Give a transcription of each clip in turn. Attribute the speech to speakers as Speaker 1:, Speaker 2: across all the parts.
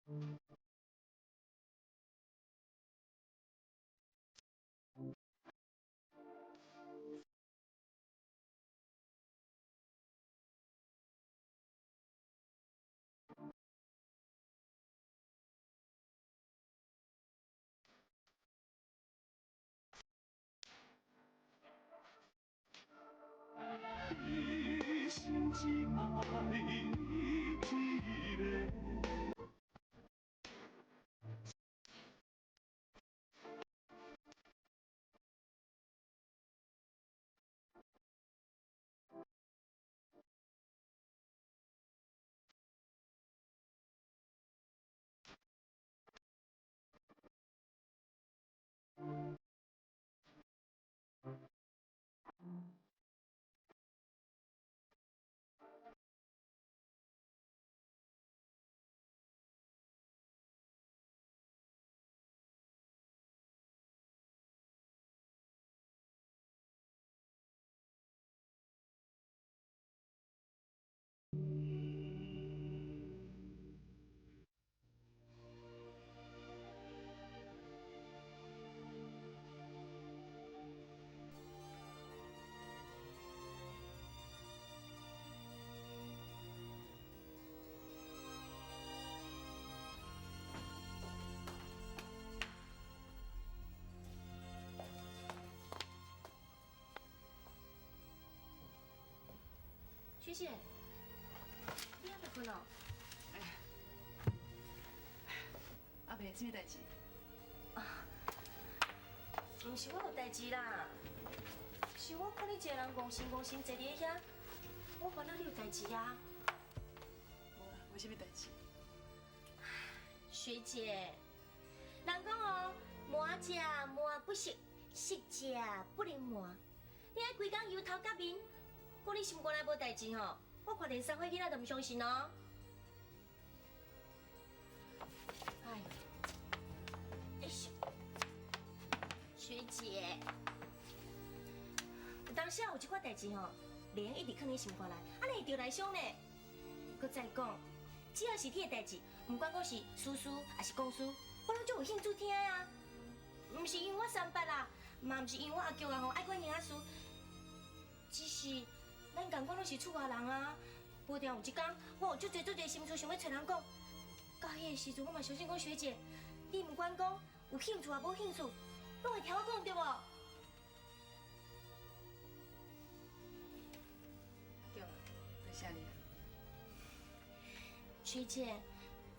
Speaker 1: 一心只爱你一个。
Speaker 2: 学姐，你还袂睏哦？
Speaker 3: 哎，阿伯，啥物代志？
Speaker 2: 啊，毋是我有代志啦，是我看你一个人戆神戆神坐佇遐，我烦恼你有代志啊。
Speaker 3: 无啦，无啥物代志。
Speaker 2: 学姐，人讲哦，磨者磨不熟，熟者不能磨。你爱规工由头到面，讲你心肝内无代志吼，我看连三岁囡仔都毋相信哦。哎，哎学姐，有当时有一寡代志吼，袂用一直囥你心肝内，按呢会著内伤呢。阁再讲，只要是你的代志，毋管讲是私事抑是公事，我拢足有兴趣听啊。毋是因为我三八啦，嘛毋是因为我阿舅啊吼爱管闲仔事，只是咱仝款拢是厝外人啊。无定有一工，我有足济足济心事想欲揣人讲，到彼个时阵，我嘛相信讲学姐，你毋管讲有兴趣抑无兴趣，拢会听我讲对无？
Speaker 3: 阿娇，多谢你啊。
Speaker 2: 学姐，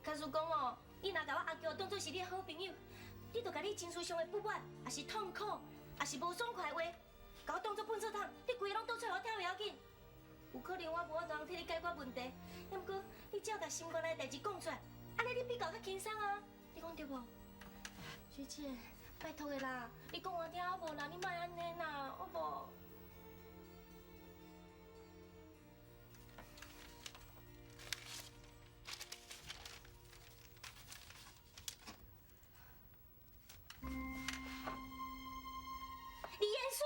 Speaker 2: 假使讲哦，你若共我阿娇当做是你的好朋友，你就共你情绪上的不满，抑是痛苦，抑是无爽快的话，共我当做粪扫桶，你规个拢倒出来予我听袂要紧。有可能我无法度替你解决问题，毋过你只要共心肝内代志讲出来，按呢你比较较轻松啊。你讲对无？学姐，拜托的啦，你讲我听好无啦？你莫按呢啦，好无？李妍书，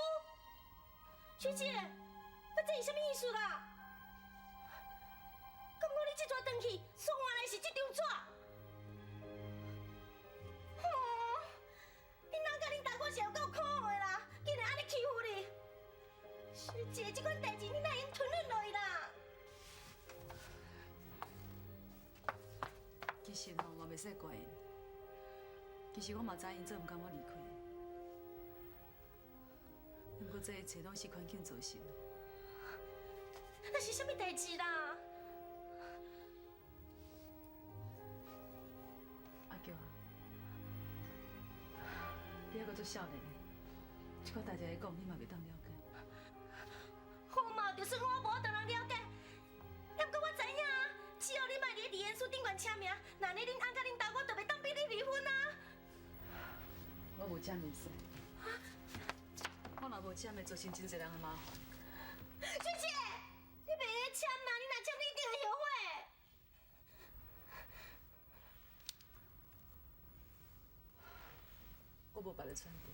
Speaker 2: 学姐，那这是啥物意思啦？敢讲你这逝转去，所换来是这张纸？吼！你哪佮恁大哥是有够可恶的啦，竟然按呢欺负你！学姐，这款代志你哪会用吞忍落去啦？
Speaker 3: 其实吼，嘛袂使怪𪜶。其实我嘛知𪜶做毋甘我离开。毋过这一切拢是环境造成的。
Speaker 2: 那是啥物代志啦？
Speaker 3: 阿娇啊，你犹阁足少年的，这款代志来讲，你嘛袂当了解。
Speaker 2: 好嘛，就算我无法度通了解，毋过我知影啊，只要你莫伫离言书顶悬签名，那呢恁翁佮恁大我就袂当逼你离婚啊。
Speaker 3: 我无签袂使。我若无签，会造成真济人的麻烦。
Speaker 2: 学姐，你袂使签啦！你若签，你一定会后悔。
Speaker 3: 我无别个选择。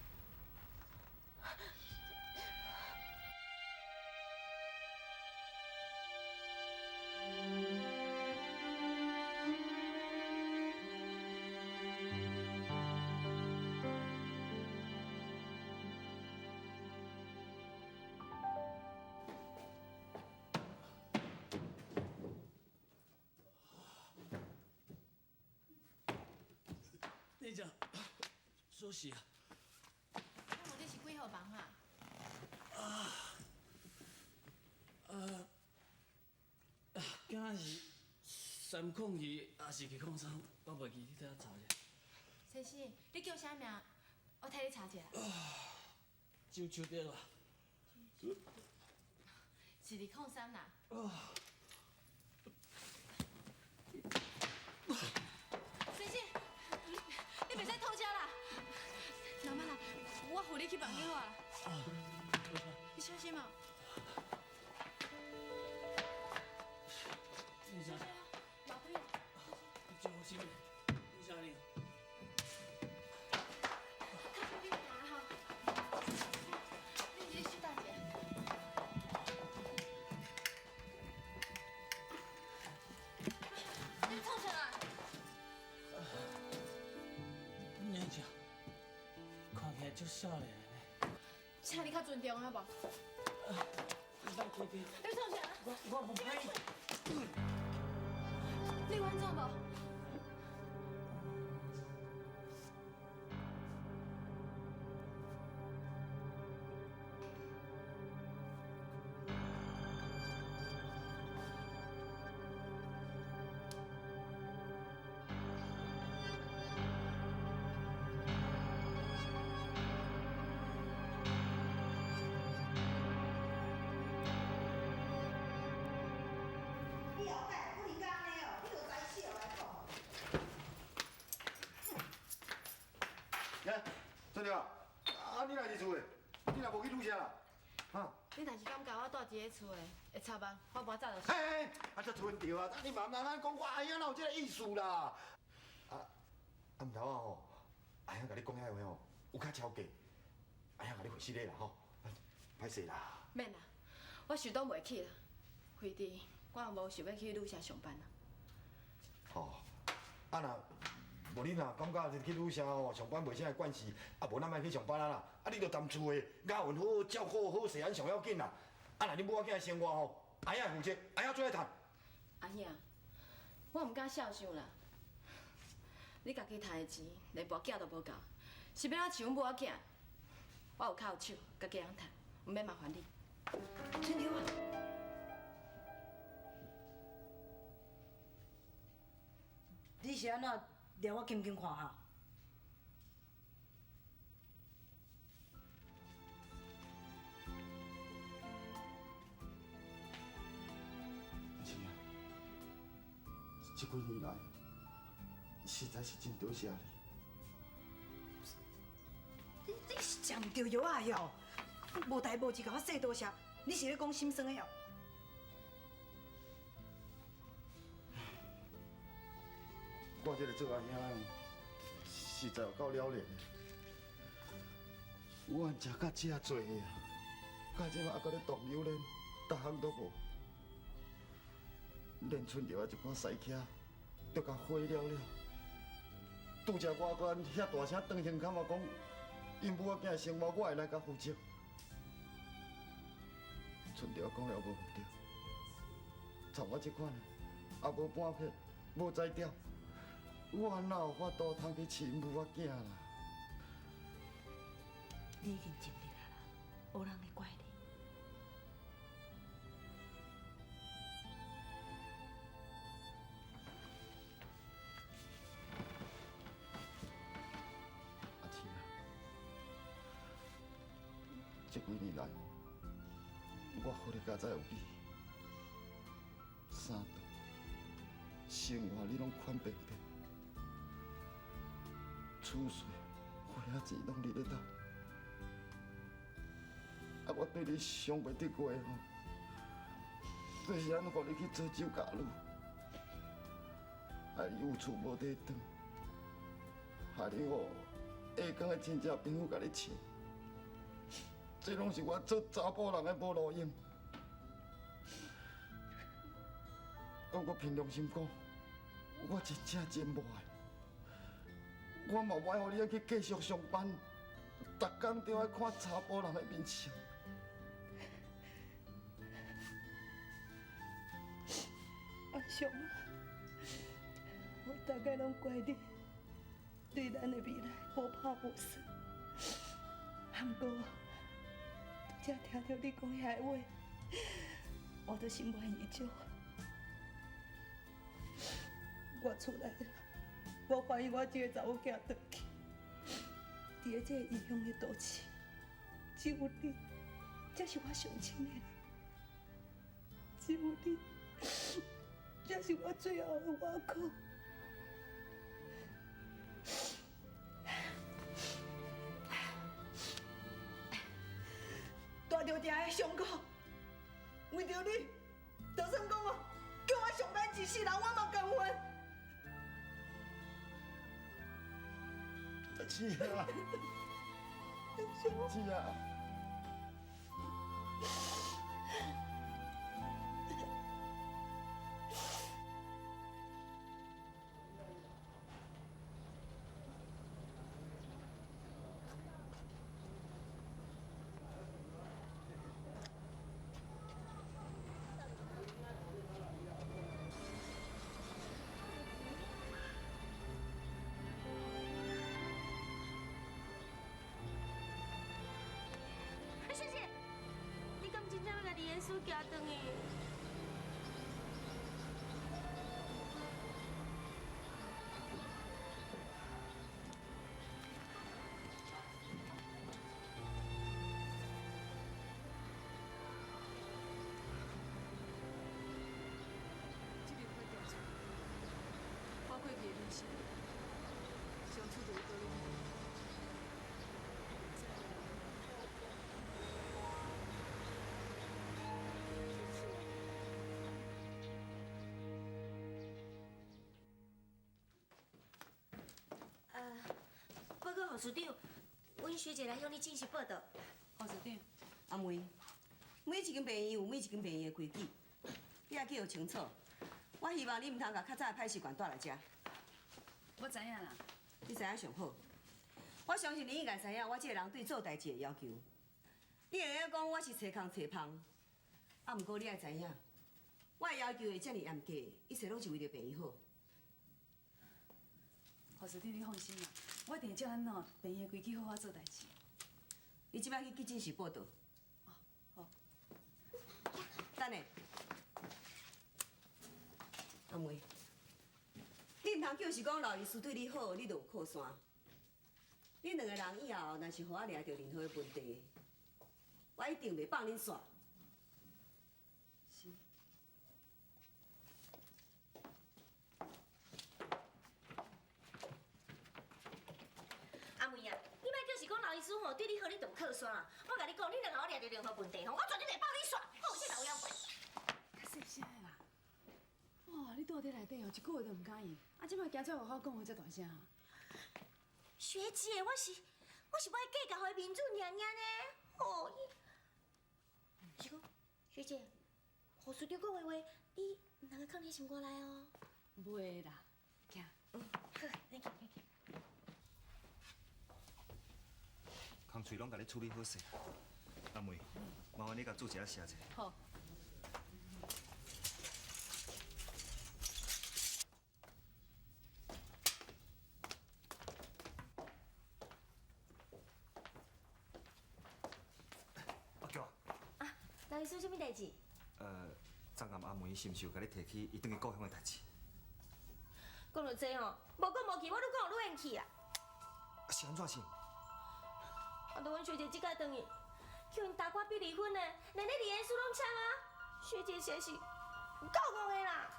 Speaker 1: 正锁匙啊！
Speaker 4: 请问你是几号房啊？
Speaker 1: 啊，敢是302，还是203？我袂记，你替我查一下。
Speaker 4: 先生，你叫啥名？我替你查一下。
Speaker 1: 周秋德啦。
Speaker 4: 是203啦。先生，你袂使吐遮啦！老妈啦，我扶你去房间好啊。你小心哦。
Speaker 1: 你啥？
Speaker 4: 楼梯。
Speaker 1: 你小心，你啥你？
Speaker 4: 较小心行吼。你你稍等一下。你创啥啊？
Speaker 1: 你这看起来足少年的呢。
Speaker 4: 请你较尊重好无？
Speaker 1: 你莫客气。
Speaker 4: 你创啥？
Speaker 1: 我无歹。
Speaker 4: 你有按怎无？
Speaker 5: 你后摆不能按呢哦，你就知笑来讲。
Speaker 6: 来，春柳，啊，你来伫厝的？你若无去旅社啦？哈？
Speaker 4: 你若是感觉我住伫咧厝的会插啊，我搬走就是。
Speaker 6: 嘿嘿，啊，这春柳啊，你嘛慢慢讲，我阿兄哪有这个意思啦？啊，啊，毋头仔吼，阿兄共你讲遐话吼，有较超过，阿兄共你回失礼啦吼，歹势啦。
Speaker 4: 免啦，我受挡袂起啦，非得我也无想欲去旅社上班啦。
Speaker 6: 吼，啊若无你若感觉去旅社吼上班袂啥个关系，啊无咱莫去上班啊啦，啊你著踮厝的，咬运好，照顾好细汉上要紧啦。啊若恁母仔囝的生活吼，阿兄会负责，阿兄最爱趁。
Speaker 4: 阿兄，我毋敢肖想啦。你家己趁的钱，连跋筊都无够，是欲按怎饲阮母仔囝？我有跤有手，家己会晓趁，毋免麻烦你。
Speaker 5: 春柳啊，你是按怎掠我金金看哈？
Speaker 6: 是啊，这几年来，实在是真多谢你。
Speaker 5: 你是食毋著药仔哟？无代无志共我说多谢，你是咧讲心酸的哟？
Speaker 6: 我这个做阿兄的，实在有够了然的。我食甲遮济啊，到这摆犹阁咧动油链，逐项都无，连剩著的一寡师车，都共毁了了。拄才我阁遐大声断胸坎仔讲，𪜶母仔囝的生活我会来共负责。剩著讲了无毋对，像我这款的，也无半撇，无才调。我哪有法度通去饲母仔囝啦？
Speaker 5: 你已经尽力啊啦，无人会怪你。
Speaker 6: 阿青啊，这几年来，我好咧佳哉有你，三顿生活你拢款便便。厝税、花仔钱拢伫咧斗，啊！我对你想袂得过的吼，就是按怎予你去做酒家女，害你有厝无地转，害你予下岗的亲戚朋友共你笑，这拢是我做查埔人的无路用。我凭良心讲，我真正真无爱。我嘛无爱予你按去继续上班，逐工都爱看查埔人的面色。
Speaker 5: 阿雄啊，我大概拢怪你，对咱的未来无拍无算。啊，毋过，拄才听著你讲遐个话，我都心满意足。我厝内的人，我欢喜我这个查某囝转去，伫咧这个异乡的都市，只有你，才是我上亲的人，只有你，才是我最后的依靠。带著疼的伤口，为著你，就算讲哦，叫我上班一世人，我嘛甘愿。
Speaker 6: 是啊，是啊。
Speaker 2: 谢谢，你敢真正欲共李延书行转去？
Speaker 3: 这个快定出，我过去的人生，从此就会倒你。
Speaker 2: 报告护士长，阮学姐来向你正式报到。
Speaker 3: 护士长，
Speaker 7: 阿梅，每一间病院有每一间病院的规矩，你爱去学清楚。我希望你毋通共较早的歹习惯带来遮。
Speaker 3: 我知影啦。
Speaker 7: 你知影上好。我相信你应该知影我这个人对做代志的要求。你会用讲我是揣空揣芳，啊，毋过你爱知影，我的要求会遮尔严格，一切拢是为著病院好。
Speaker 3: 护士长，你放心啦，我一定会照咱吼病院的规矩好好做代志。
Speaker 7: 你这摆去急诊室报到。
Speaker 3: 哦，好。
Speaker 7: 等下，阿梅，你毋通就是讲老医师对你好，你就有靠山。恁两个人以后若是予我掠著任何的问题，我一定袂放恁煞。
Speaker 3: 是。
Speaker 2: 阿梅啊，你莫就是讲老医师吼对你好，你就有靠山啊！我共你讲，你若予我掠著任何问题吼，我绝对袂放你煞。好，这老妖怪。
Speaker 3: 较细声的啦。哇，你住伫内底哦，一句话都毋敢应，啊，这摆行出外口讲话遮大声啊！
Speaker 2: 学姐，我是无爱计较予伊面子尔尔呢。哦，伊是讲，学姐，护士长讲的话，你毋通囥伫心肝内哦。
Speaker 3: 袂啦，行。
Speaker 2: 嗯，好，咱行行行。
Speaker 8: 空喙拢共你处理好势，阿梅，麻烦你共注一下写者。
Speaker 3: 好。
Speaker 8: 阿娇
Speaker 2: 啊，老医师，啥物代志？
Speaker 8: 昨暗阿梅是毋是有共你提起伊转去故乡的代志？
Speaker 2: 讲到这吼，无讲无去，我愈讲愈怨气啦。
Speaker 8: 是按怎是？
Speaker 2: 啊，著阮学姐这摆转去，去𪜶大官逼离婚的，连咧李延书拢签啊！学姐实在是有够戆的啦！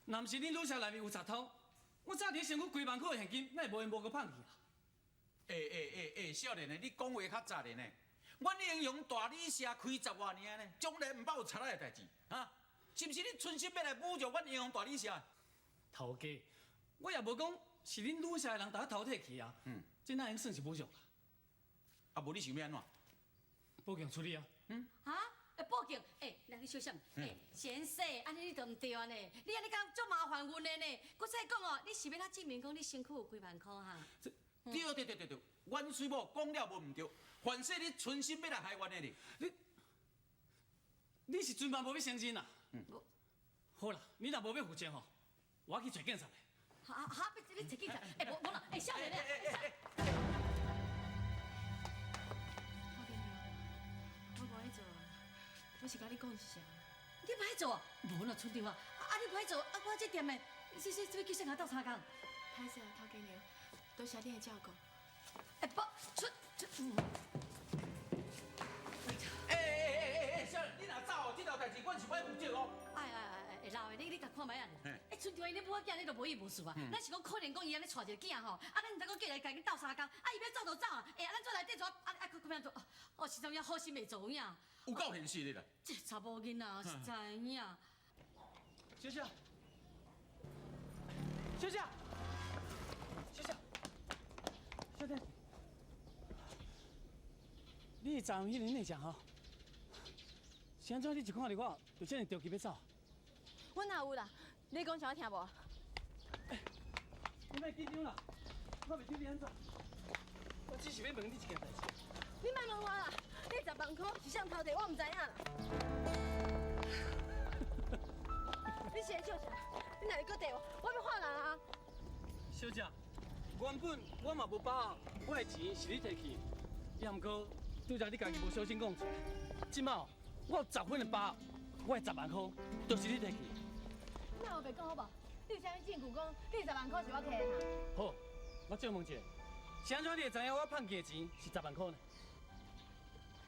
Speaker 1: 若毋是恁女婿内面有贼偷，我早伫身躯几万块的现金，哪会无缘无故放去啊？
Speaker 9: 少年的，你讲话较杂的呢。阮英雄大旅社开10外年呢，从来毋捌有贼仔的代志，哈？是毋是你存心欲来侮辱阮英雄大旅社？
Speaker 1: 头家，我也无讲是恁旅社的人共我偷提去啊。嗯。这哪会算是侮辱啦？
Speaker 9: 啊，无你想欲按怎？
Speaker 1: 报警处理啊。
Speaker 9: 嗯。
Speaker 4: 哈？会报警？欸，来你小心。欸，先生，按呢你就毋对啊呢。你按呢讲足麻烦阮的呢。阁再讲哦，你是欲怎证明讲你身躯有几万箍哈？
Speaker 9: 对对对对对，阮水某讲了无毋对，凡势你存心欲来害阮的呢？
Speaker 1: 你，你是全嘛無欲承認啦？嗯。好啦，你若無欲負責吼，我去揣警察來。
Speaker 3: 哈哈，你揣警察？欸，無無啦，欸，少年的。
Speaker 4: 頭家娘，我無愛做啊，我是共你講一聲。
Speaker 3: 你無愛做啊？無啦，村長啊，啊你無愛做，啊我這店的，這欲叫誰來鬥相共？
Speaker 4: 歹勢啊，頭家娘，多謝你的照顧。
Speaker 3: 欸，不，出出。
Speaker 9: 欸，少年，你若走哦，這道代誌阮是欲負責哦。
Speaker 3: 哎哎哎哎，老的，你共看覓啊？欸，村長伊咧母仔囝，你都無意無事啊。咱是講可憐講伊按呢娶一個囝吼，啊，咱毋知講過來共𪜶鬥相共，啊，伊欲走就走啊。欸，啊，咱做內底做啊啊，閣欲按怎？哦，實在有影好心袂做有影。
Speaker 9: 有夠現實的啦。
Speaker 3: 這查某囡仔實在有影。
Speaker 1: 小姐，小姐，小姐，小姐，你是昨昏彼个內將吼？是按怎你一看著我，就這麼著急欲走？
Speaker 4: 阮哪有啦？你講啥我聽無？
Speaker 1: 你莫緊張啦，我袂對你按怎，我只是欲問你一件代誌。
Speaker 4: 你莫問我啦，你10萬箍是啥偷摕，我毋知影啦。你是咧笑啥？你若會閣綴我，我欲喊人啊！
Speaker 1: 小姐，原本我嘛無把握，我的錢是你提去，也毋過拄才你家己無小心講出來，這擺我有10分的把握，我的10萬箍就是你提去。
Speaker 4: 那有白講好無？你有啥物證據講你10萬箍是我提的哈？
Speaker 1: 好，我借問一下，是按怎你會知影我胖記的錢是10萬箍呢？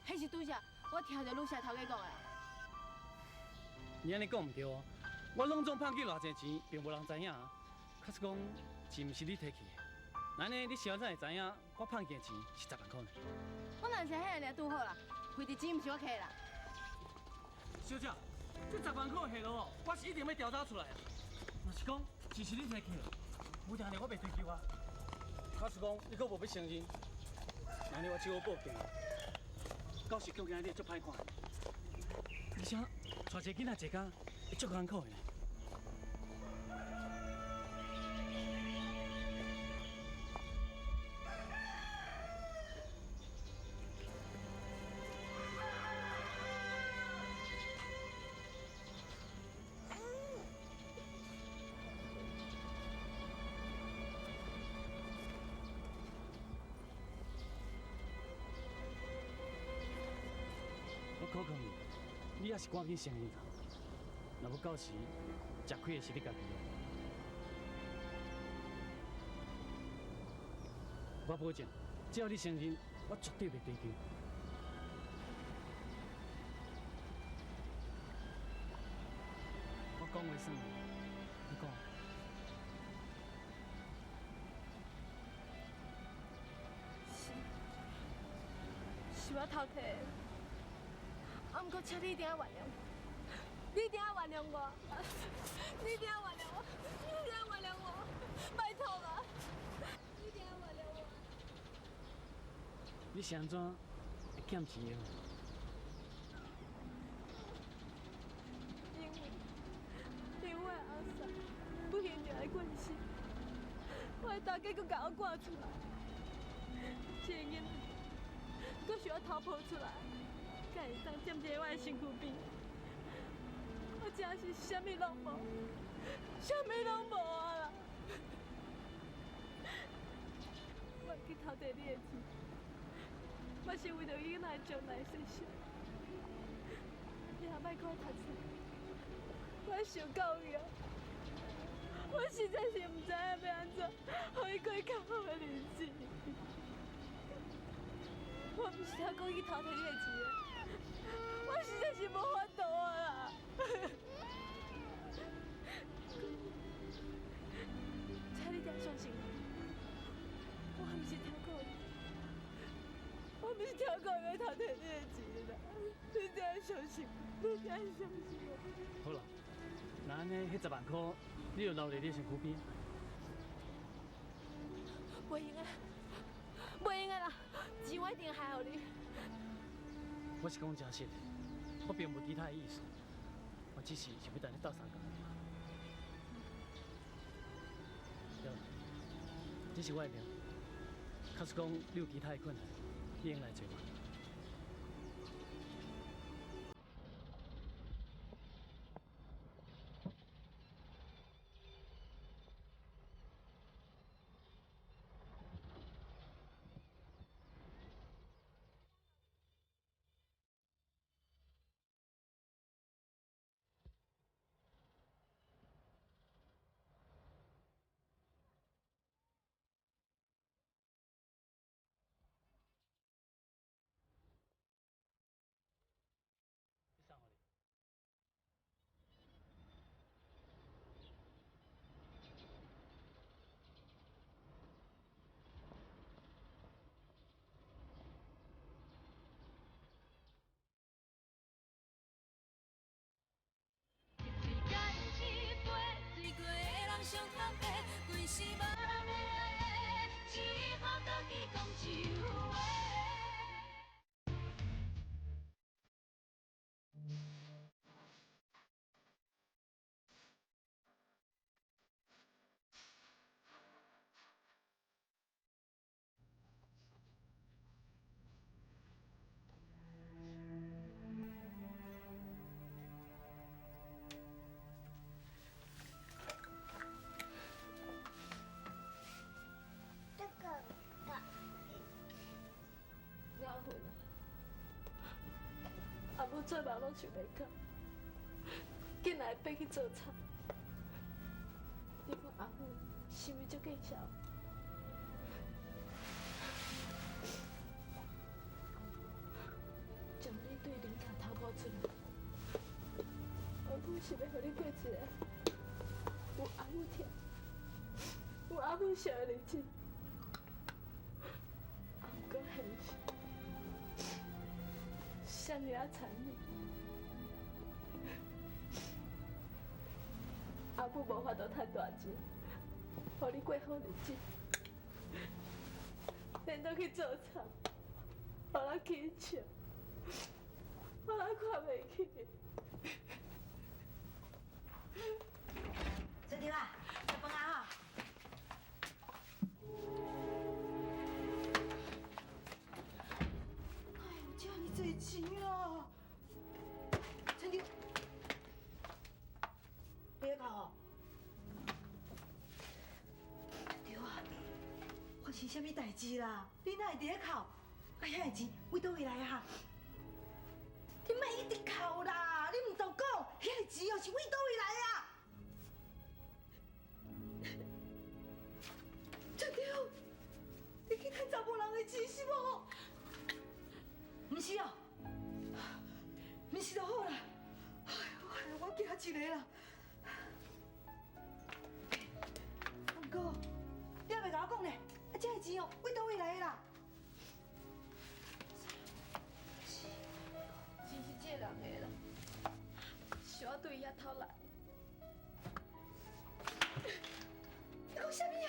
Speaker 4: 彼是拄才我聽著女婿頭家講的。
Speaker 1: 你按呢講毋對哦，我攏總胖去偌濟錢，並無人知影啊。假使講錢毋是你提去的，那按呢你是按怎會知影我胖記的錢是10萬箍呢？
Speaker 4: 我若是彼个爾拄好啦，反正錢毋是我提的啦。
Speaker 1: 小姐，這10萬箍的下落，我是一定欲調查出來啊。若是講錢是你提去的，無定定我袂追究啊。假使講你閣無欲承認，按呢我只好報警。到時叫囝你會足歹看，而且帶一個囡仔坐監會足艱苦的。我考考你，你猶是趕緊承認啦！若無到時，吃虧的是你家己哦。我保證，只要你承認，我絕對袂追究。我講話算，你講。
Speaker 4: 是，是我偷提的。啊，毋過請你一定要原諒，你一定要原諒我，你一定要原諒我，你一定要原諒我，拜託啦，你一定要原諒我。
Speaker 1: 你是按怎會欠錢的？
Speaker 4: 因為我的翁婿不幸就來過世，我的大家閣共我趕出來，這个囡仔閣是我偷抱出來。才會當踮佇我的身軀邊，我真是啥物攏無，啥物攏無啊啦！我去偷摕你的錢，嘛是為著囡仔的將來設想。你也莫閣讀冊，我受夠矣啊！我實在是毋知影欲按怎，予伊過較好的日子。我毋是偷講去偷摕你的錢的。我實在是無法度啊啦！請你定相信我，我毋是偷講，我毋是偷講欲偷摕你的錢啦！你定相信我，你定相信我。
Speaker 1: 好啦，那按呢，彼10萬箍，你就留佇你身軀邊。
Speaker 4: 袂用的，袂用的啦，錢我一定還予你。
Speaker 1: 我是講真實的，我並無其他的意思，我只是想欲同你鬥相共。對，這是我的命。假使講你有其他的困難，你用來找我。
Speaker 10: 讲一话。
Speaker 4: 阿母做梦拢想袂到，竟然会变去做贼。你讲阿母是毋是足见笑？将你对林家偷抱出来，阿母是欲予你过一个有阿母疼、有阿母惜的日子。啊，毋过现实啥尔仔残忍，阿母无法度趁大钱，予你过好日子，连都去做贼，予咱起笑，予咱看袂起。
Speaker 11: 春秋啊，食饭啊吼！哎呦，这尔济钱啊！春秋，你咧哭哦？春秋啊，发生啥物代志啦？你哪会伫咧哭？啊，遐个钱为佗位来啊？你莫一直哭啦！你毋就讲，遐个钱哦是为佗位来啊？春秋，你去趁查某人的钱是无？毋是哦，毋是就好啦。哎呦，我惊一个啦。毋过，你还袂共我讲呢？啊，这个钱哦，为佗位来的啦？
Speaker 4: 钱是这个人的啦，是我对伊遐偷来。
Speaker 11: 你讲啥物啊？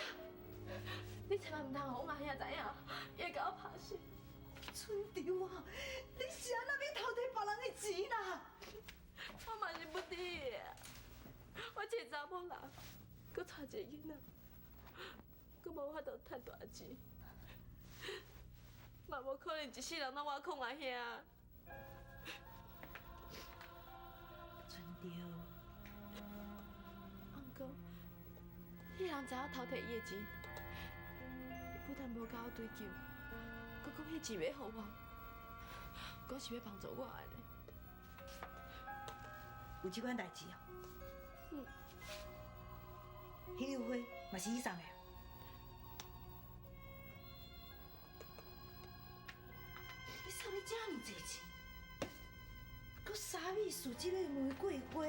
Speaker 4: 你千万毋通予阮阿兄知影，伊会共我拍死。
Speaker 5: 春秋啊，你是按怎欲偷提别人的钱啦？
Speaker 4: 我嘛是不知的，我一个查某人，阁带一个囡仔，阁无法度趁大钱，嘛无可能一世人拢倚靠阿兄。
Speaker 11: 春秋，
Speaker 4: 毋过，彼人知影偷提伊的钱，伊不但无共我追究，阁讲彼钱欲予我，讲是欲帮助我的咧。
Speaker 11: 有这款代志哦？
Speaker 4: 嗯。
Speaker 11: 彼束花嘛是伊送的？你送你遮尔济钱，阁啥意思？这个玫瑰花，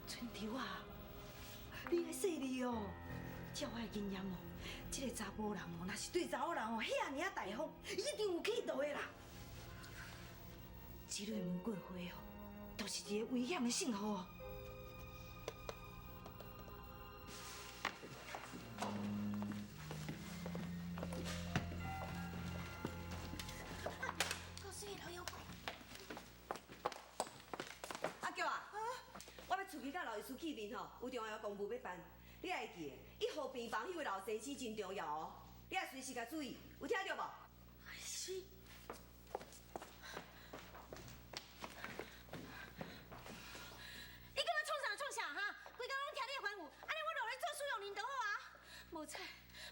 Speaker 11: 春秋啊，你爱细腻哦。照我的经验哦，这个查埔人哦，若是对查某人哦遐尔仔大方，伊一定有企图的啦。这类玫瑰花哦，都是一个危险的信号哦。
Speaker 2: 够水的老妖怪！
Speaker 7: 阿娇啊，我欲出去佮老医师见面吼，有重要公务欲办，你爱记得，一号病房彼位老先生真重要哦，你爱随时共注意，有听著无？
Speaker 2: 是。你干嘛创啥创啥哈？规工拢听你的吩咐，按呢我落来做使用人就好啊。无彩，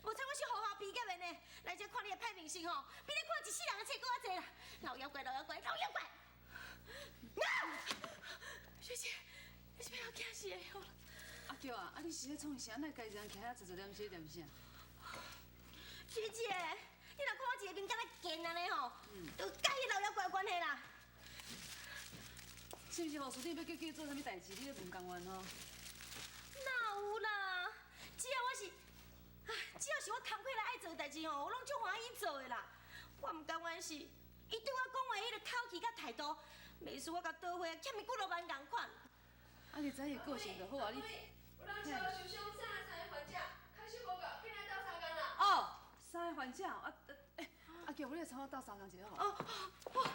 Speaker 2: 无彩，我是学校毕业的呢，来这看你的歹面色吼，比你看一世人的册阁较济啦。老妖怪，老妖怪，老妖怪！啊！
Speaker 4: 学姐，你是欲予我惊死的好啦。
Speaker 3: 阿娇啊，啊你是咧创啥？哪会家己人徛遐坐坐念书念啥？
Speaker 2: 学姐，你若看我一个面敢若贱按呢吼，就佮彼老妖怪有关系啦。
Speaker 3: 是毋是护士长欲叫去做啥物代志，你咧毋甘愿吼？
Speaker 2: 哪有啦？只要我是，啊，只要是我工课内爱做的代志吼，我拢足欢喜做的啦。我毋甘愿是，伊对我讲话彼个口气佮态度，袂输我共倒货欠伊几落万仝款。
Speaker 3: 啊，你知伊个性就好啊，你。
Speaker 4: 有人受伤，送来三个患者，开始无够，紧来到。
Speaker 10: 三个患者啊，欸，阿娇，你来参我斗相共一下吼。
Speaker 2: 哦，好。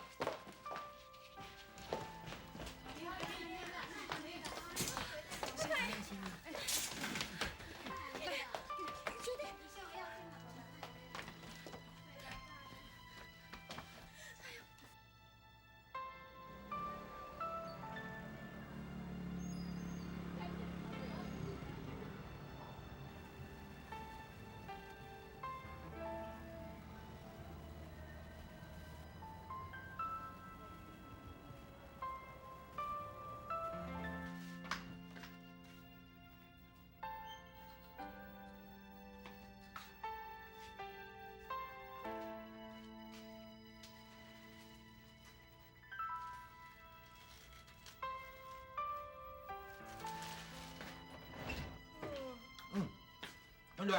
Speaker 12: 同学，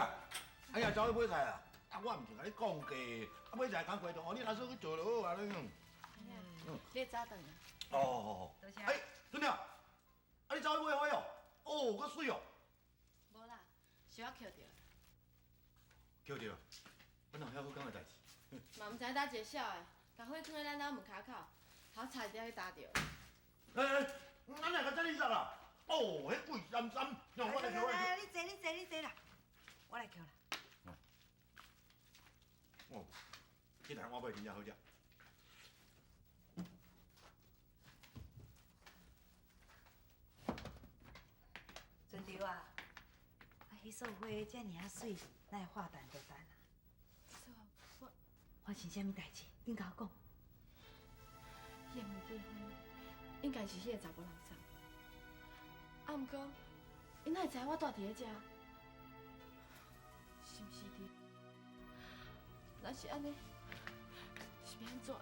Speaker 12: 哎呀，走去买菜啊！啊，我毋是共你讲过，啊，买菜工课就哦，你若说去做就好啊，你。
Speaker 4: 你早转啊？
Speaker 12: 哦。
Speaker 7: 多谢。
Speaker 12: 哎，孙娘，啊，你走去买花哦？哦，阁媠哦。
Speaker 4: 无啦，小可捡著。
Speaker 12: 捡著，我哪有遐好讲的代志？
Speaker 4: 嘛毋知佗一个痟的，共花囥佇咱兜门跤口，头差一点去踏著。
Speaker 12: 哎哎，咱来个这里入啦！哦，彼贵三三，让我来
Speaker 7: 来来，你坐，你坐，你坐啦。我来捡啦。
Speaker 12: 哦，这台碗粿真正好食。
Speaker 5: 春秋啊，啊，彼束花遮尔仔媠，哪会话淡就淡啊？
Speaker 4: 我
Speaker 5: 发生啥物代志？恁共我讲。
Speaker 4: 彼个玫瑰花应该是彼个查埔人送。啊，毋过，伊哪会知影我蹛伫咧遮？是毋是伫？若是按呢，是欲按怎啦？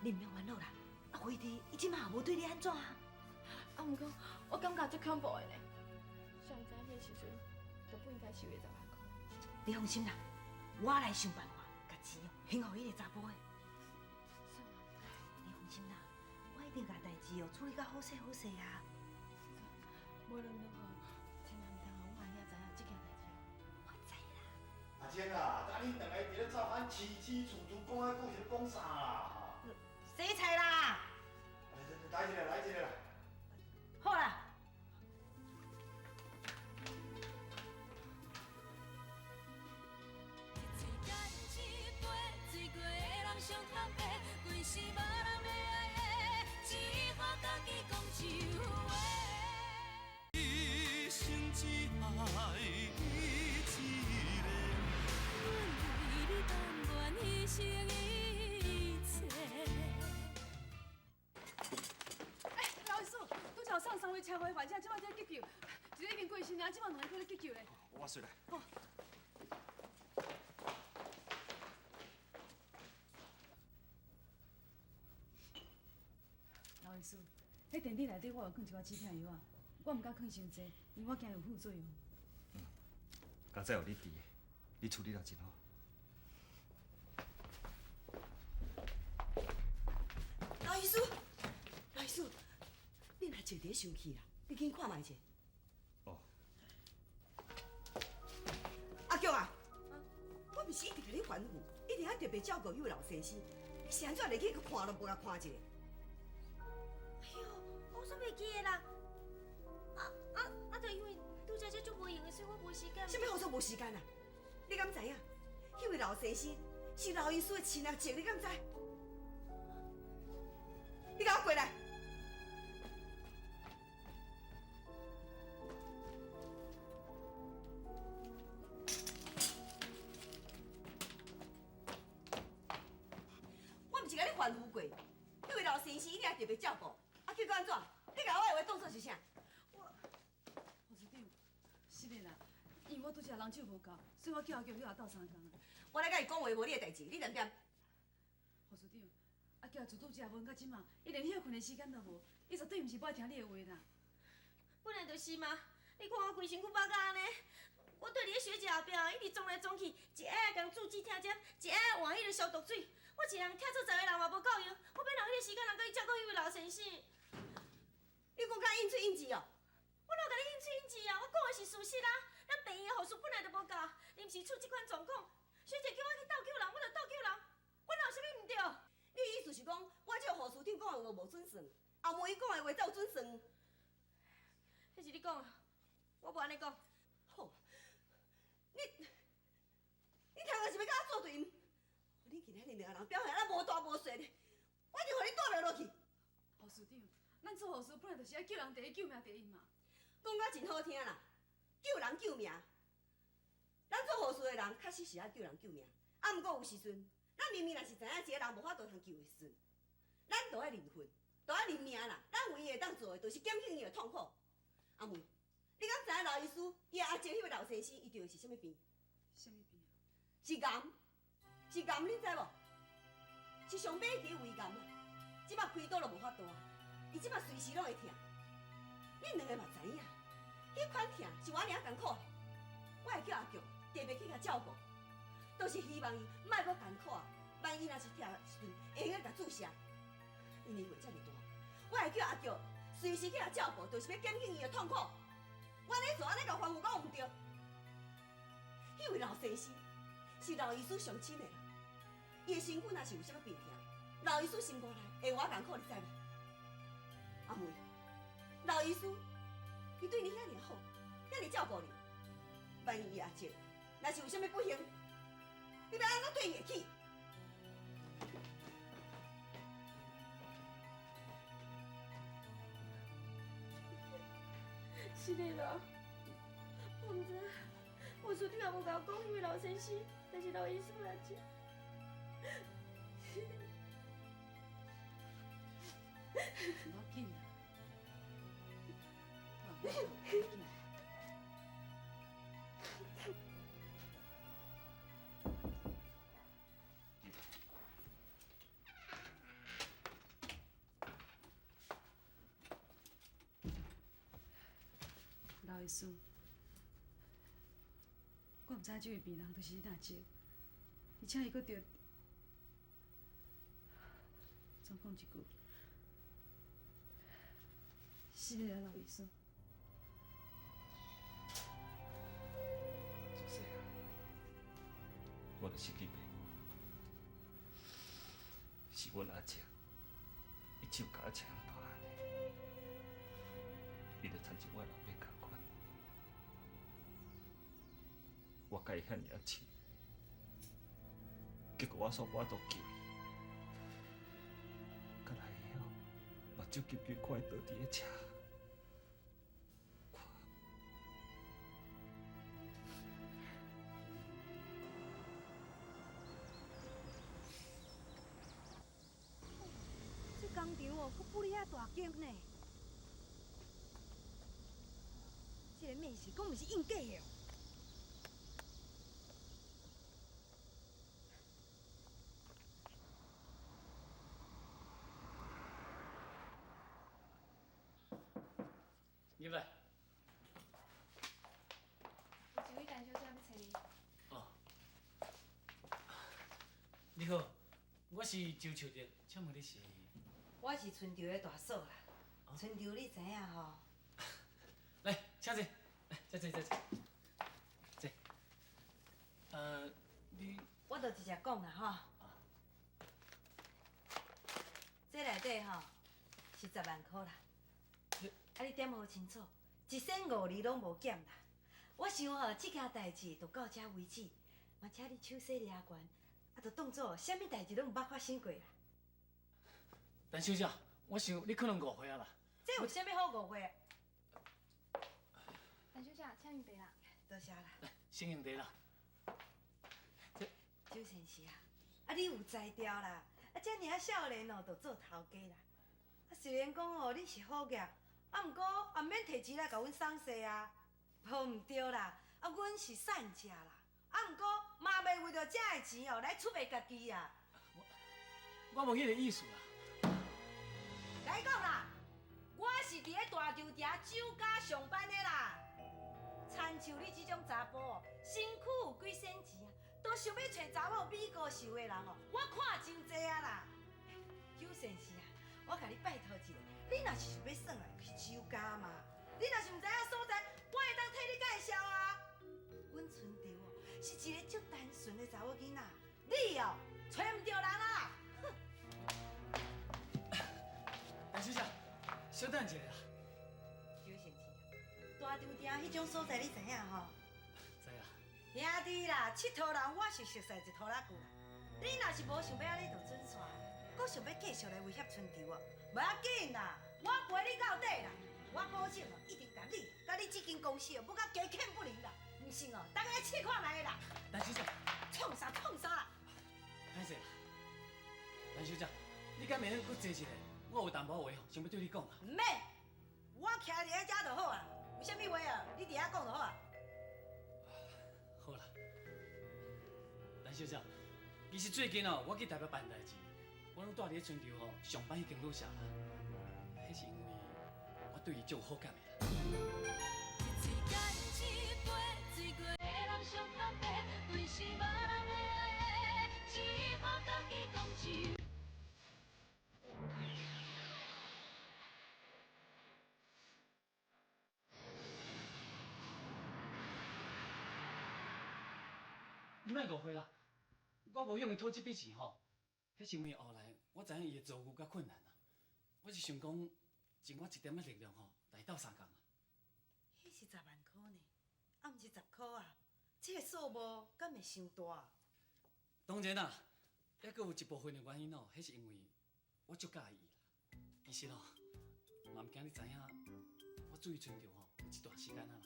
Speaker 5: 你毋免烦恼啦，啊，辉弟伊这马也无对你按怎啊？
Speaker 4: 啊，毋过我感觉足恐怖的呢。谁毋知彼个时阵就不应该收彼十万箍。
Speaker 5: 你放心啦，我来想办法，共钱哦还予彼个查埔的。你放心啦，我一定共代志哦处理甲好势好势啊。
Speaker 4: 无论如何，千万毋通予阮阿兄知影这件代志。
Speaker 5: 我知啦。
Speaker 6: 阿珍啊，啊恁两个伫咧灶坎起起厝厝讲遐久是咧讲啥啦？
Speaker 5: 洗菜啦。
Speaker 6: 来一个，来一个啦。
Speaker 5: 好啦。
Speaker 13: 一生只爱你一个。
Speaker 14: 阮为你甘愿牺牲一切。
Speaker 10: 哎，老医师，拄才有送三位车祸的患者，这摆伫咧急救，一个已经过身啊，这摆两个阁咧急救咧。
Speaker 8: 我随来。
Speaker 10: 好。老医师，彼电梯内底我有放一寡止痛药啊，我毋敢放伤济，因为我惊有副作用。
Speaker 8: 佳哉有你伫，你处理得真好。
Speaker 7: 老医师，老医师，你若坐伫咧生气啦，你紧看觅者。
Speaker 8: 哦。
Speaker 7: 阿菊啊，我毋是一直共你吩咐，一定爱特别照顾彼位老先生，你是按怎连去看都无共看一下？
Speaker 2: 哎哟，我煞袂记得啦。啊，就因为拄才这足无闲的，所以我无时间。
Speaker 7: 啥物好说无时间啊？你敢知影？彼位老先生是老医师的亲阿叔，你敢知？你共我过来！我毋是共你吩咐过，彼位老先生一定要特别照顾。啊，结果按怎？你共我的话当作是啥？
Speaker 10: 我，护士长，是的啦，因为我拄才人手无够，所以我叫阿菊去共斗相共。
Speaker 7: 我来共伊讲话，无你的代志，你踮踮。
Speaker 10: 护士长，阿菊自拄才问到这马，伊连歇睏的时间都无，伊绝对毋是无爱听你的话啦。
Speaker 2: 本来就是嘛，你看我规身躯饱甲按呢，我对伫咧学姐后壁，一直撞来撞去，一下共注止痛针，一下换彼个消毒水。我一人疼出十个人嘛无够用，我欲留彼个时间人阁去照顾彼位老先生。
Speaker 7: 你讲甲应喙应舌哦？
Speaker 2: 我哪有共你应喙应舌啊？我讲的是事实啊。咱病院的护士本来就无够，临时出这款状况，小姐叫我去斗救人，我就斗救人，我哪有啥物毋对？
Speaker 7: 你的意思是讲，我这个护士长讲的话无准算，阿梅讲的话才有准算？
Speaker 2: 彼是你讲的，我无按呢讲。
Speaker 7: 好，你头壳是欲佮我作对毋？你今仔日两个人表现啊无大无细的，我就予你带袂落去。
Speaker 10: 护士长，咱做护士本来就是爱救人第一，救命第一嘛。
Speaker 7: 讲甲真好听啦，救人救命。咱做护士的人确实是爱救人救命，啊，毋过有时阵，咱明明若是知影一个人无法度通救的时阵，咱就爱认份，就爱认命啦。咱唯一会当做的，就是减轻伊的痛苦。阿梅，你敢知影刘医师伊阿叔彼个老先生，伊得的是啥物病？
Speaker 10: 啥物病？
Speaker 7: 是癌，是癌，你知无？是上尾期胃癌啊！这摆开刀都无法度啊，伊这摆随时拢会疼。恁两个嘛知影，彼款疼是偌尔仔艰苦的。我会叫阿强特别去共照顾，就是希望伊莫阁艰苦啊。万一若是疼的时阵，会用共注射。伊年岁遮尔大，我会叫阿强随时去共照顾，就是欲减轻伊的痛苦。我按呢做，按呢共吩咐，敢有毋对？彼位老先生是刘医师上亲的人，伊的身躯若是有啥物病痛，刘医师心肝内会偌艰苦，你知无？阿梅，刘医师，伊对你遐尔好，遐尔照顾你，万一伊阿叔若是有啥物不幸，你欲按怎对伊会起？
Speaker 2: 是的啦，我毋知，护士长也无共我讲，彼位老先生，但是刘医师阿叔。
Speaker 3: 无要紧啦，无要紧。
Speaker 10: 刘医师，我毋知这位病人就是你阿叔，而且伊阁著，总讲一句，是的啊，刘医师。
Speaker 8: 自细汉，我就失去爸母，是阮阿叔一手共我摕大汉的，伊就亲像我老爸仝款，我佮伊遐尔仔亲，结果我煞无法度救伊，到来会晓目睭金金看伊倒伫咧车。
Speaker 11: 这工厂哦，阁布哩遐大间呢。这个面试讲毋是应假的哦。
Speaker 1: 入来。
Speaker 10: 有一位陈小姐欲揣你。
Speaker 1: 哦。你好，我是周秋德，请问你是？
Speaker 11: 我是春潮的大嫂啦，春潮你知影吼？
Speaker 1: 来，请坐，来，坐坐坐坐。坐。你。
Speaker 11: 我就直接讲啦吼。这内底吼是10万箍啦。啊，你点好清楚，一仙五厘拢无减啦。我想吼，这件代志就到这为止，嘛请你手洗掠悬，啊，就当做啥物代志拢毋捌发生过啦。
Speaker 1: 陈小姐，我想你可能误会啊啦。
Speaker 11: 这有啥物好误会？
Speaker 10: 陈小姐，请饮茶啦。
Speaker 11: 多谢啦。
Speaker 1: 来，先饮茶啦。
Speaker 11: 周先生啊，啊你有才调啦，啊遮尔仔少年哦，就做头家啦。啊虽然讲哦，你是好业，啊毋过也毋免提钱来共阮送势啊，无毋对啦。啊阮是善食啦，啊毋过嘛袂为著遮的钱哦来出卖家己啊。
Speaker 1: 我无彼个意思啦。
Speaker 11: 来讲啦，我是伫咧大稻埕酒家上班的啦。亲像你这种查埔哦，身躯有几仙钱啊，都想欲揣查某美姑寿的人哦，我看真济啊啦。周先生啊，我共你拜托一下，你若是想欲耍来，去酒家嘛。你若是毋知影所在，我会当替你介绍啊。是一个足单纯的查某囡仔，你哦，揣毋著人啊！
Speaker 1: 陈小姐，小等一下啦。
Speaker 11: 小贤妻，大张埕彼种所在你知影吼？
Speaker 1: 知啦。
Speaker 11: 兄弟啦，𨑨迌人我是熟似一拖拉久啦。你若是无想欲按呢就准煞，阁想欲继续来威胁春秋哦，无要紧啦，我陪你到底啦。我保证哦，一定共你、佮你这间公司哦，舞甲鸡犬不宁啦。毋信哦，大家来试看觅啦。
Speaker 1: 陈小姐，
Speaker 11: 创啥创啥啦？
Speaker 1: 歹势啦，陈小姐，你敢袂用阁坐一下？我有淡薄话吼，想欲对你讲啦。
Speaker 11: 毋免，我徛伫咧遮就好啊。有啥物话啊，你伫遐讲就好啊。
Speaker 1: 好啦，陈小姐，其实最近哦，我去台北办代志，我拢蹛伫咧春秋吼上班彼间旅社啦。彼是因为我对伊足有好感的啦。你莫误会啦，我无向伊讨这笔钱吼，彼是因为后来我知影伊的遭遇佮困难啊，我是想讲尽我一点仔力量吼，来斗相共啊。
Speaker 11: 彼是10万箍呢，啊，毋是10箍啊，这个数目敢会伤大？
Speaker 1: 当然啦，犹阁有一部分的原因哦，彼是因为我足佮意伊啦。其实哦，嘛毋惊你知影，我注意春秋吼有一段时间啊啦，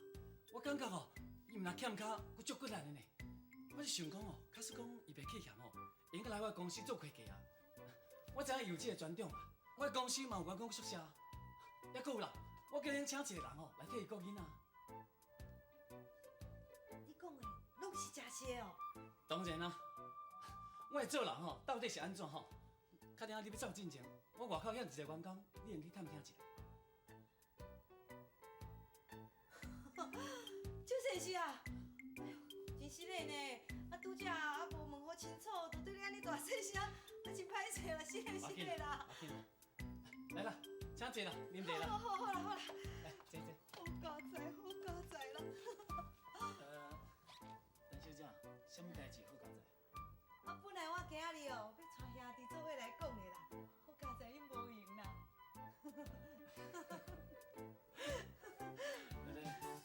Speaker 1: 我感觉吼，伊毋若欠跤，阁足骨力的呢。我是想讲哦，假使讲伊袂弃嫌哦，会用阁来我公司做会计啊。我知影伊有这个专长啊，我公司嘛有员工宿舍，犹阁有啦，我叫恁请一个人吼来替伊顾囡仔。
Speaker 11: 你讲的拢是真实的哦？
Speaker 1: 当然啦，我的做人吼到底是按怎吼？确定你欲走进前，我外口遐一个员工，你用去探听一下。
Speaker 11: 周先生啊！真失礼呢，啊，拄才啊无问好清楚，就对你按呢大细声，啊真歹势啦，失礼失礼啦。
Speaker 1: 来啦，请坐啦，啉茶啦。
Speaker 11: 好好好啦好啦。
Speaker 1: 来，坐坐。
Speaker 5: 好佳哉，好佳哉啦。
Speaker 1: 陈小姐，啥物代志好佳哉？
Speaker 11: 啊，本来我今仔日哦，欲带兄弟做伙来讲的啦，好佳哉，𪜶无闲啦。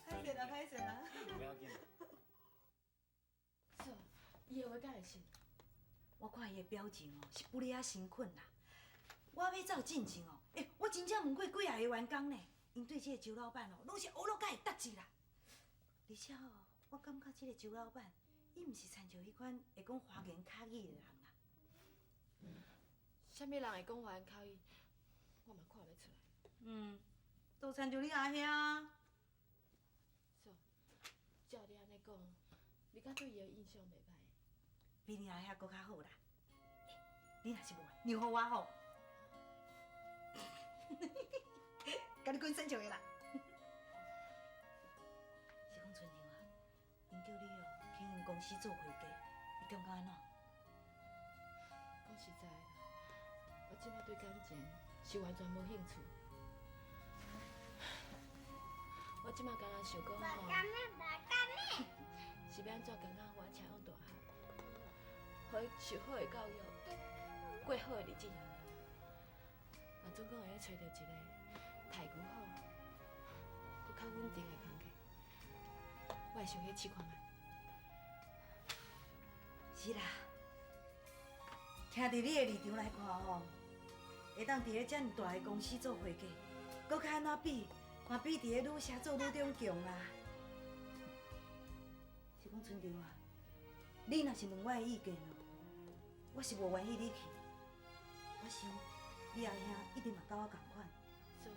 Speaker 11: 歹势啦，歹势啦。
Speaker 1: 不要紧。
Speaker 4: 嫂，伊的话敢会信？
Speaker 11: 我看伊的表情哦，是不离仔诚恳啦。我欲走进前哦，欸，我真正问过几仔个员工呢，𪜶对这个周老板哦，拢是学落甲会答字啦。而且哦，我感觉这个周老板，伊毋是亲像彼款会讲花言巧语的人啦。
Speaker 4: 啥物人会讲花言巧语，我嘛看袂出来。
Speaker 11: 嗯，就亲像你阿兄。
Speaker 4: 嫂，照你按呢讲，你敢对伊的印象袂歹？
Speaker 11: 比你阿兄阁较好啦。欸，你若是无爱，让予我好。共你滚生笑的啦。是讲春妞啊，𪜶叫你哦去𪜶公司做会计，你感觉按怎？
Speaker 4: 讲实在的啦，我这摆对感情是完全无兴趣。我这摆敢若想讲吼，是欲按怎共阿我车往大汉，予伊受好的教育，过好的日子。若总讲会使揣著一个待遇好、阁较稳定的工课，我会想去试看觅。
Speaker 11: 是啦，徛伫你的立场来看吼，会当伫咧遮尔大的公司做会计，阁较按怎比，嘛比伫咧旅社做女中强啊。是讲春秋啊，你若是问我的意见哦，我是无愿意你去。我想你阿兄一定嘛佮我仝款。
Speaker 4: 嫂，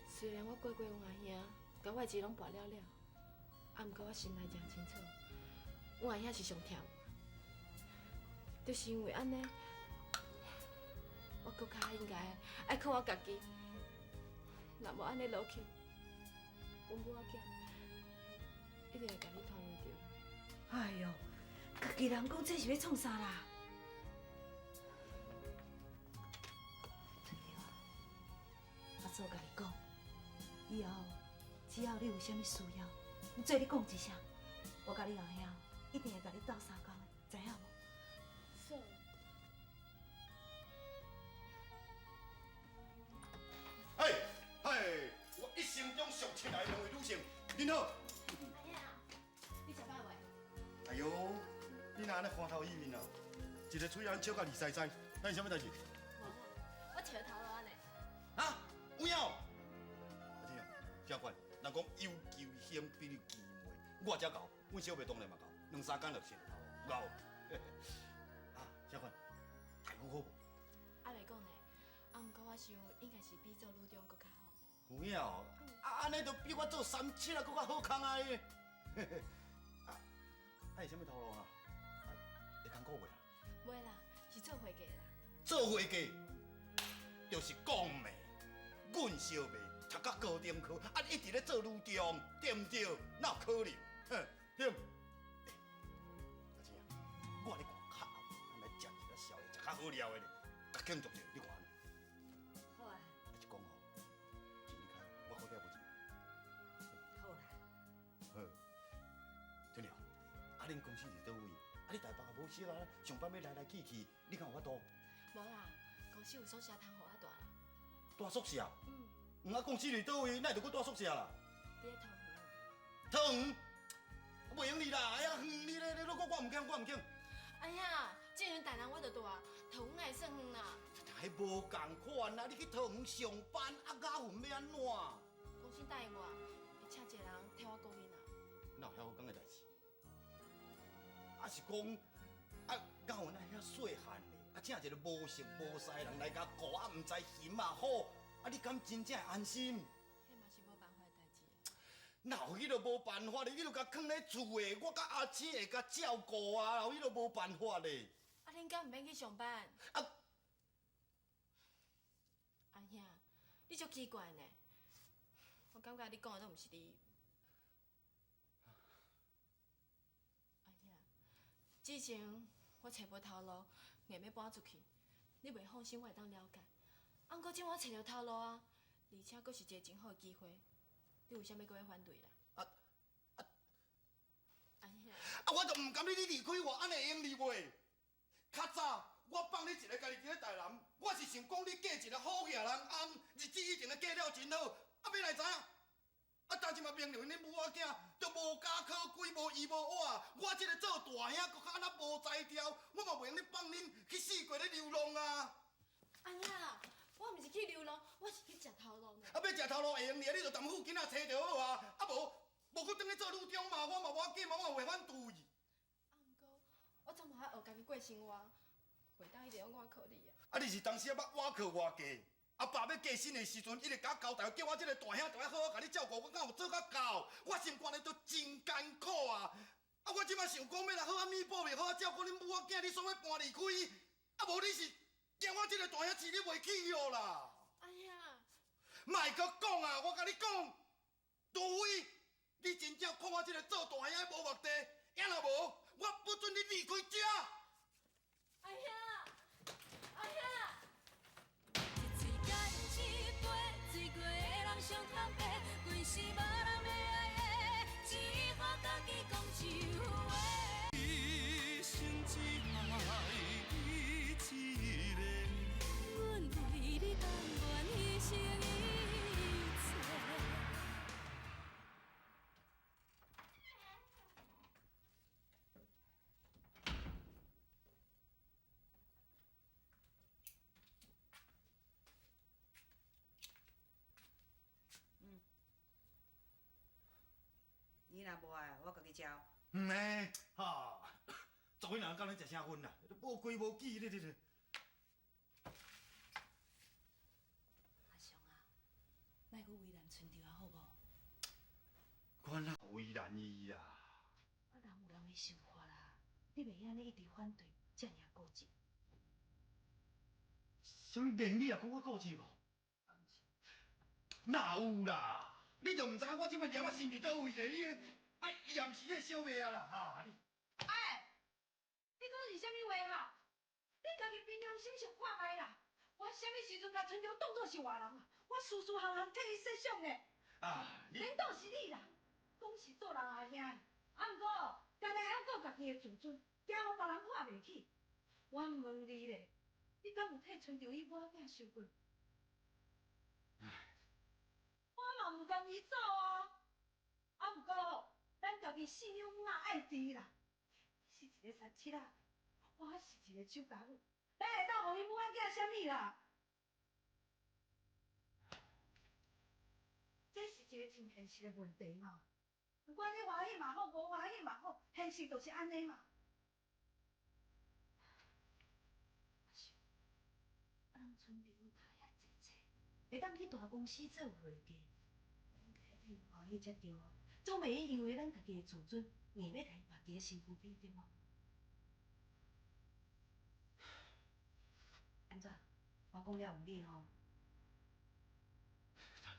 Speaker 4: 虽然我过过阮阿兄，共我的钱拢跋了了，啊，毋过我心内真清楚，阮阿兄是上疼我。就是因为按呢，我阁较应该爱靠我家己。若无按呢落去，阮母仔囝一定会共你拖累著。
Speaker 11: 哎哟，家己人讲这是欲创啥啦？春妞啊，阿祖共你讲，以后只要你有啥物需要，你做你讲一声，我佮你阿兄一定会共你斗相共的，知影无？
Speaker 4: 嫂。
Speaker 6: 嘿，嘿，我一生中上亲爱的两位女性，恁好。
Speaker 4: 阿兄，你食饱未？
Speaker 6: 哎呦，你哪按呢欢头喜面啊？一个喙仔笑甲二腮腮，咱是啥物代志？
Speaker 4: 无啦，我揣头路呢。
Speaker 6: 啊，有影？阿姐啊，教官，人讲有求兴必有其媒，我才𠢕，阮小妹当然嘛𠢕，两三工就揣头路，𠢕。啊，教官，待遇好无？
Speaker 4: 还袂讲呢，啊，毋过我想应该是比做女中阁较好。
Speaker 6: 有影哦，啊，按呢就比我做三七啊，阁较好康啊！啊，啊是啥物头路啊？会艰苦袂啦？
Speaker 4: 袂啦，是做会计啦。
Speaker 6: 做会计就是讲的，阮小妹读到高中科，啊一直咧做女中，对毋对？哪有可能？哼，对。欸，阿姊啊，我咧看较后，咱来食一个宵夜，食较好料的咧，甲庆祝者，你看按呢？
Speaker 7: 好啊。
Speaker 6: 啊是讲吼，钱你开，我口袋无钱。
Speaker 7: 好啦。
Speaker 6: 好，春娘，啊恁公司伫佗位？啊你台北也无熟啊，上班欲来来去去，你敢有法度？
Speaker 4: 无啦，公司有宿舍通予我蹛啦。
Speaker 6: 蹛宿舍？
Speaker 4: 嗯。
Speaker 6: 啊，公司伫佗位，哪会阁蹛宿舍啦？
Speaker 4: 伫咧桃园。
Speaker 6: 桃园？袂用哩啦！哎呀，远哩咧，你我毋肯，我毋肯。
Speaker 4: 哎呀，这阵台南我就蹛，桃园哪会算远啦？
Speaker 6: 彼无仝款啊！你去桃园上班，啊雅云欲按怎？
Speaker 4: 公司答应我，会请一个人替我顾囡仔。
Speaker 6: 哪有遐好讲的代志？啊是讲，啊雅云啊遐细汉咧，啊请一个无熟无识的人来共顾，啊毋知行嘛好，啊你敢真正会安心？
Speaker 4: 彼嘛是无办法的代志。
Speaker 6: 哪有彼个无办法咧？你著共囥咧厝的，我佮阿姊会共照顾啊，哪有彼个无办法咧？
Speaker 4: 啊，恁敢毋免去上班？
Speaker 6: 啊！
Speaker 4: 阿兄，你足奇怪呢，我感觉你讲的拢毋是理由。阿兄，之前我揣无头路，硬欲搬出去，你袂放心，我会当了解。啊，毋过这摆我揣著头路啊，而且阁是一个真好的机会，你为啥物阁欲反对啦？
Speaker 6: 啊
Speaker 4: 阿兄，
Speaker 6: 啊，我就毋甘你离开我，按呢会用离袂？较早我放你一个家己伫咧台南，我是想讲你嫁一个好额人翁，日子一定会过了真好。啊，欲来知影？啊，当阵嘛明明恁母仔囝都无家可归，无依无倚，我这个做大兄，阁较按怎无才调，我嘛袂用咧放恁去四界咧流浪啊！
Speaker 4: 阿兄，我毋是去流浪，我是去食头路呢。
Speaker 6: 啊，欲食头路会用哩，你就踮附近仔揣就好啊。啊无，无阁转去做女中嘛，我嘛无要紧嘛，我嘛袂反对。
Speaker 4: 啊，毋过我总嘛爱学家己过生活，袂当一直拢倚靠你啊。
Speaker 6: 啊，你是当时仔捌倚靠我过？阿爸欲过身的时阵，伊就共我交代，叫我这个大兄著爱好好共你照顾，我敢有做甲到？我心肝内都真艰苦啊！啊，我这摆想讲欲来好好弥补，欲好好照顾恁母仔囝，你煞欲搬离开，啊，无你是惊我这个大兄饲你袂起哦啦！
Speaker 4: 哎呀，
Speaker 6: 莫阁讲啊！我共你讲，除非你真正看我这个做大兄的无目的，也若无，我不准你离开这。
Speaker 4: 阿兄，阿兄。
Speaker 14: 一喙干一杯，醉过的人上头白，规世无人会爱的，只好家己讲一句话。
Speaker 13: 一生只爱你一个。
Speaker 14: 阮为你甘愿牺牲一切。
Speaker 7: 你若无爱，我家己食。
Speaker 6: 毋呢，哈，昨昏人敢咧食啥薰啦？无规无矩咧咧咧。
Speaker 11: 阿雄啊，莫阁为难春桃啊，好无？
Speaker 6: 我哪有为难伊啦？
Speaker 11: 啊，人有人的想法啦，你袂用按呢一直反对，遮尔仔固执。
Speaker 6: 啥物连你也讲我固执无？哪有啦？你就毋知影我这摆念仔心伫佗位咧？你，啊，伊也毋是彼个小妹仔啦，哈你。
Speaker 11: 哎，你讲是啥物话哈？你家己凭良心想看觅啦。我啥物时阵共春桃当作是外人啊？我事事项项替伊设想的。
Speaker 6: 啊，
Speaker 11: 连倒是你啦，讲是做人阿兄，啊，毋过干焦会晓顾家己的自尊，惊予别人看袂起。我问你咧，你敢有替春长伊母仔囝受过？我嘛毋甘伊走啊！啊，毋过咱家己信仰仔爱治啦。你是一个三七仔，我是一个酒家女，咱会当予伊母仔囝啥物啦？这是一个真现实的问题嘛。不管你欢喜嘛好，无欢喜嘛好，现实就是按呢嘛。阿秀，啊，咱春长读遐济册，会当去大公司做会计，咱替欢喜才对啊。总袂用因为咱家己的自尊，硬欲共伊跋伫咧身躯边对无？按怎？我讲了有理吼？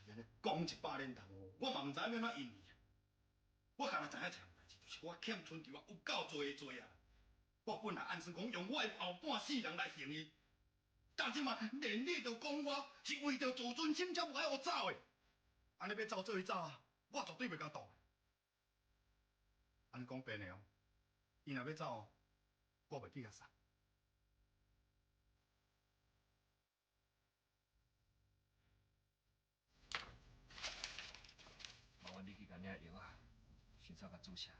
Speaker 15: 你按呢讲一百年头，我嘛毋知影欲按怎应你。我干焦知影一项代志，就是我欠春长啊有够济的罪啊！我本来按算讲用我的后半世人来还伊，但这马连你都讲我是为著自尊心才无爱予走的，按呢欲走做伙走啊，我绝对袂共挡。按呢讲白的哦，伊若欲走，我袂去共送。
Speaker 8: 麻烦你去共领药啊，先走共注射。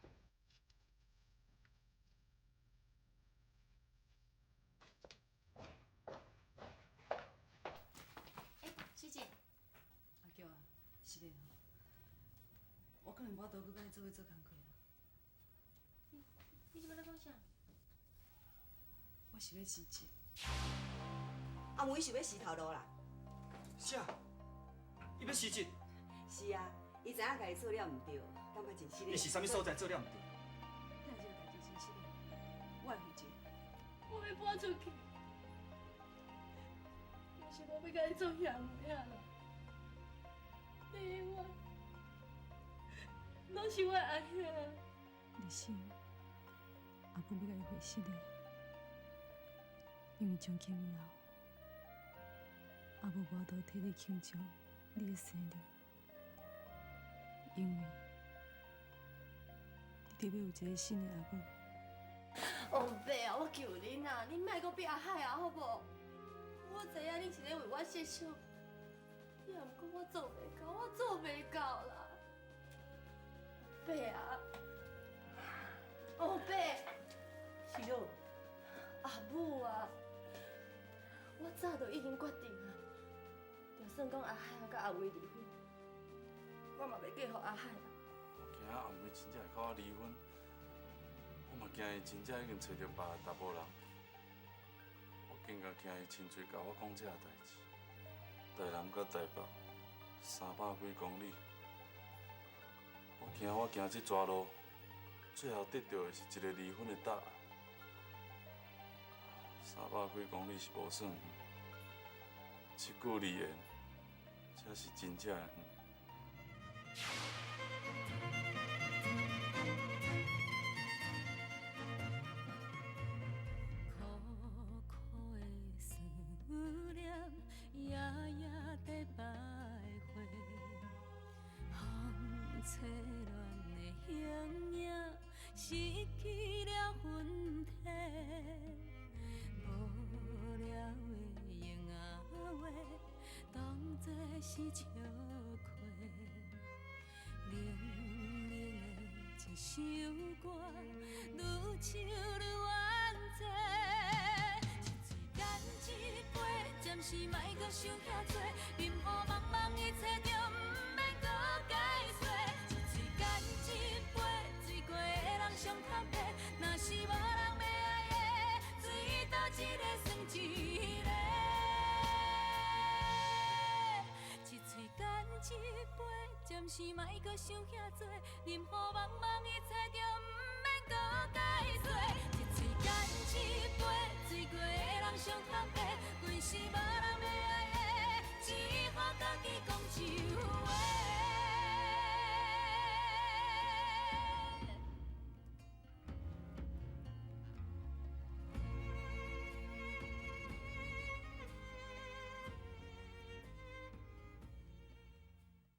Speaker 4: 欸，师姐。
Speaker 10: 阿娇啊，是的吼，我可能无法度阁佮你做伙做工课啊。
Speaker 2: 你这摆咧讲啥？
Speaker 10: 我是欲辞职。
Speaker 7: 阿梅是欲辞头路啦。
Speaker 1: 啥？伊欲辞职？
Speaker 7: 是啊，伊知影家己做了毋对，感觉真失礼。
Speaker 8: 伊是啥物所在做了毋对？
Speaker 10: 但这个代志真失礼，我会负责。
Speaker 14: 我欲搬出去，毋是无欲佮你做兄妹啊啦，你永远拢是我的阿兄。
Speaker 10: 日新，阿母欲共你回信的，因为从今以后，阿母无法度替你庆祝你的生日，因为你得欲有一个新的阿母。
Speaker 4: 王伯啊，我求恁啊，恁莫阁逼阿海啊，好无？我知影恁是咧为我设想，也毋过我做袂到，我做袂到啦。伯啊，王伯，
Speaker 5: 是哦，
Speaker 4: 阿母啊，我早就已经决定啊，就算讲阿海啊佮阿威离婚，我嘛袂嫁予阿海啊。
Speaker 16: 我惊阿梅真正会佮我离婚，我嘛惊伊真正已经揣著别个查某人，我更加惊伊亲嘴共我讲这个代志。台南佮台北300几公里，我惊我行这逝路，最后得著的是一个离婚的答案。300几公里是无算远，这句离言才是真正的远。
Speaker 14: 苦苦的思念，夜夜在徘徊，风吹乱的形影，失去了魂体。无聊的闲仔话，当作是笑亏。冷冷的一首歌，愈唱愈怨嗟。一喙干一杯，暂时莫阁想遐多，任雨茫茫一切就毋免阁解释。一喙干一杯，醉过的人上坦白，若是无人欲爱的，最多一个算一个。一喙干一杯，暂时莫阁想遐多，任雨茫茫一切就毋免阁解释。一喙干一杯，醉过的人上坦白，规世无人